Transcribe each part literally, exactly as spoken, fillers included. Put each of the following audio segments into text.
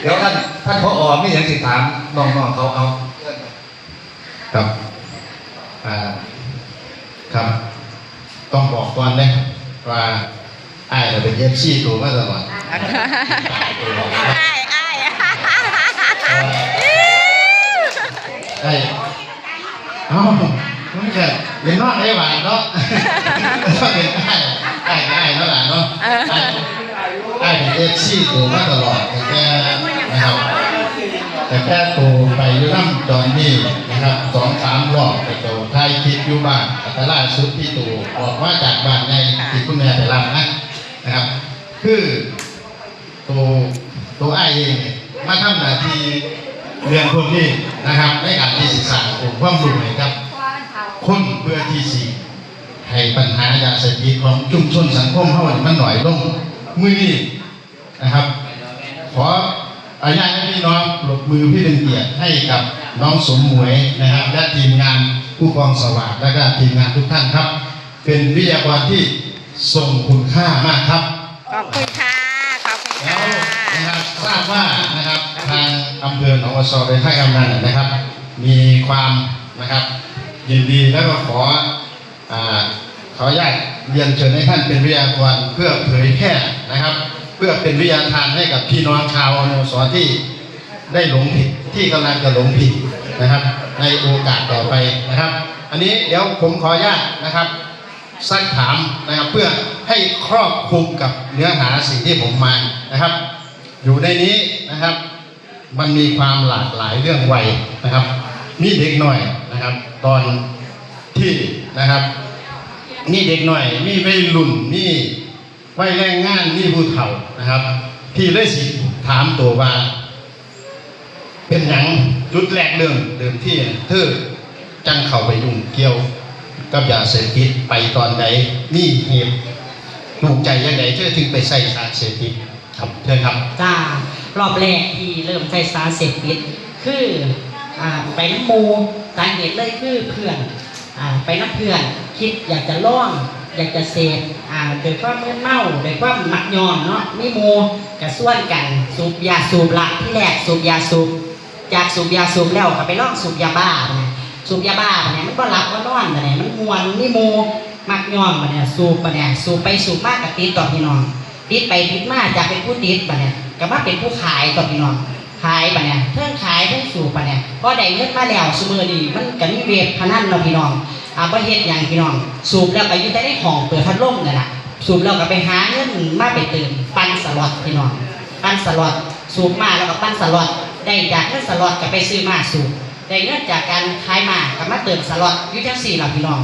เดี๋ยวท่าน ท่าน ผอ มีหยังสิถามน้องๆเขา เอา ครับ อ่า ครับ ต้องบอกก่อนเด้ว่า อ้ายน่ะเป็น เอฟซี โตมาตลอด อ้าย อ้าย อ้าย เอ้า มันก็เป็นน้องไอ้หวานเนาะ ต้องเป็นอ้าย อ้าย อ้ายเนาะหลานเนาะ เออ อ้าย อ้ายเป็น เอฟซี โตมาตลอด ตั้งแต่นะครับ ตั้งแต่โตไปอยู่นำจอนนี่นะครับ สองสามรอบ ไปโตถ่ายคลิปอยู่บ้าน แต่ล่าสุดที่โตออกมาจากบ้านไง ค่ะ ที่คุณแม่ไปรับนะ นะครับ คือ ตัว ตัวอ้ายเองเนี่ย มาทำหน้าที่เรื่องพวกนี้นะครับ ในการที่สิสร้างองค์ความรู้ให้กับคน เพื่อที่สิให้ปัญหายาเสพติดของชุมชนสังคมเฮานี่มันน้อยลง มื้อนี้นะครับ ขออนุญาตให้พี่น้องปรบมือเพื่อเป็นเกียรติให้กับน้องสมหมวยนะครับ และทีมงานผู้กองสวัสดิ์ และก็ทีมงานทุกท่านครับ เป็นวิทยากรที่ทรงคุณค่ามากครับ ขอบคุณค่ะ ขอบคุณค่ะ แล้วนะครับ ทราบว่านะครับ ทางอำเภอหนองวัวซอเป็นท่ากำนันนะครับ มีความนะครับ ยินดีแล้วก็ขอ อ่า ขออนุญาตเรียนเชิญให้ท่านเป็นวิทยากรเพื่อเผยแพร่นะครับ เพื่อเป็นวิทยาทานให้กับพี่น้องชาวหนองวัวซอที่ได้หลงผิด ที่กำลังจะหลงผิดนะครับ ในโอกาสต่อไปนะครับ อันนี้เดี๋ยวผมขออนุญาตนะครับ ซักถามนะครับ เพื่อให้ครอบคลุมกับเนื้อหาสิ่งที่ผมมานะครับ อยู่ในนี้นะครับ มันมีความหลากหลายเรื่องวัยนะครับ มีเด็กน้อยนะครับ ตอนที่นะครับ มีเด็กน้อย มีวัยรุ่น มีวัยแรงงาน มีผู้เฒ่านะครับ ที่เลยสิถามตัวว่า เป็นหยังจุดแรกเริ่มเดิมที่เธอจังเข้าไปยุ่งเกี่ยวกับยาเสพติดไปตอนใด มีเหตุจูงใจจังใดเธอถึงไปใช้สารเสพติดครับ เชิญครับ จ้า รอบแรกที่เริ่มใช้สารเสพติด คือ อ่า ไปนำหมู่ สาเหตุเลยคือเพื่อน อ่า ไปนำเพื่อน คิดอยากจะลอง อยากจะเสพ อ่า ด้วยความมึนเมา ด้วยความมักยอมเนาะ มีหมู่ก็ชวนกันสูบยาสูบละ ที่แรกสูบยาสูบ จากสูบยาสูบแล้วก็ไปลองสูบยาบ้าบัดนี้ สูบยาบ้าบัดนี้มันบ่หลับบ่นอนบัดนี้ มันม่วน มีหมู่มักยอมบัดนี้ สูบบัดนี้ สูบไปสูบมาก็ติดต่อพี่น้อง ติดไปติดมาจากเป็นผู้ติดบัดนี้ ก็มาเป็นผู้ขายต่อพี่น้อง ขายบัดนี้ เทิงขายเทิงสูบบัดนี้ พอได้เงินมาแล้ว ซุมื้อนี้มันก็มีเว็บพนันเนาะพี่น้อง อ่า บ่เฮ็ดหยังพี่น้อง สูบแล้วก็อยู่แต่ในห้องเปิดพัดลมนั่นล่ะ สูบแล้วก็ไปหาเงินมาไปเติม ปั่นสล็อตพี่น้อง ปั่นสล็อต สูบมาแล้วก็ปั่นสล็อต ได้จากเงินสล็อตก็ไปซื้อมาสูบ ได้เงินจากการขายมาก็มาเติมสล็อต อยู่จังซี่ล่ะพี่น้อง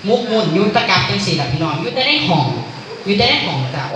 หมกมุ่นอยู่แต่กับจังซี่ล่ะพี่น้อง อยู่แต่ในห้อง อยู่แต่ในห้องจ้ะ